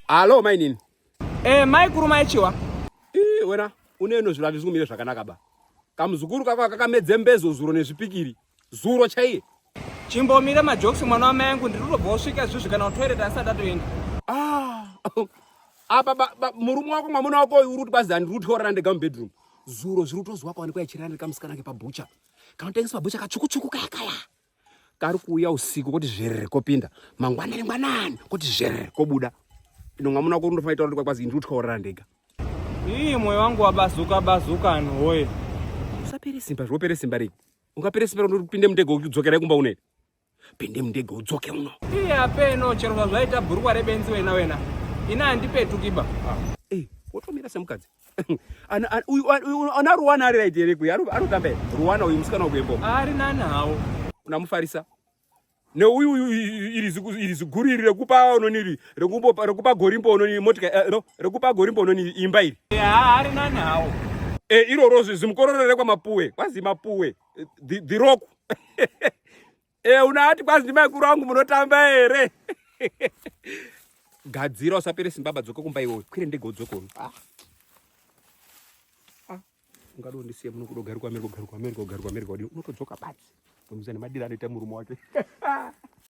Alo mainini. Eh, mai kuru mai chiwa. Ii wena uneno zviro hazvisi kumira zvakanaka ba. Kamuzukuru kako kakamedze mbezo zuro nezvipikiri. Zuro chaiye. Chimbomira majokes mwana wamai angu ndiri kutobva wasvika izvozvi kana kutoilet asati atoenda. Ah. Apa ba, ba, murume wako mwamuna wako uyu uri kuti kwazi handiri kutyorana ndega mubedroom. Zuro zviri kutozwa kwawanikwa ichirana nekamusikana ke pabhucha. Kanotengesa pabhucha katsvuku-tsvuku kaya kaya. Kari kuuya usiku koti zverere kopinda. Mangwanani ngwanani koti zverere kobuda. Ino mwamuna wako unofanira kuita kuti kwazi ndiri kutyorana ndega. Ii moyo wangu wabazuka bazuka anhu woye. Usapere simba, zvopere simba rei? Ungapere simba unopinde mundege udzokera kumba une. Pinde mundege udzoke uno. Iye apeno chero zvazvaita bhurukwa rebenzi wena wena. Ina handipetukiba. Ah. Eh, wotomira semukadzi. Ana ana uyu ana Ruwana ari right here kuya? Anotamba here? Ruwana uyu musikana wekuembo. Ari nani hawo. Unamufarisa. Neuyu uyu iri ziku iri ziguru iri rekupa unoniri rekumbo rekupa gorimbo unoni motika eh, no rekupa gorimbo unoni imba iri. Yeah, ari nani hawo. Eh, iroro zimukororo rekwamapuwe. Kwazi mapuwe. The, the rock. Eh, unaati kwazi ndimaikuru wangu munotamba here? Gadzira usapere simba badzoka kumba iwewe. Kwire ndege udzoke uno. Ah. Ah. Ungada undisiye muno kuda kugara kuAmerica, kugara kuAmerica, kugara kuAmerica wadini? Unotodzoka badzi. Unomuziva nemadiro anoita murume wake.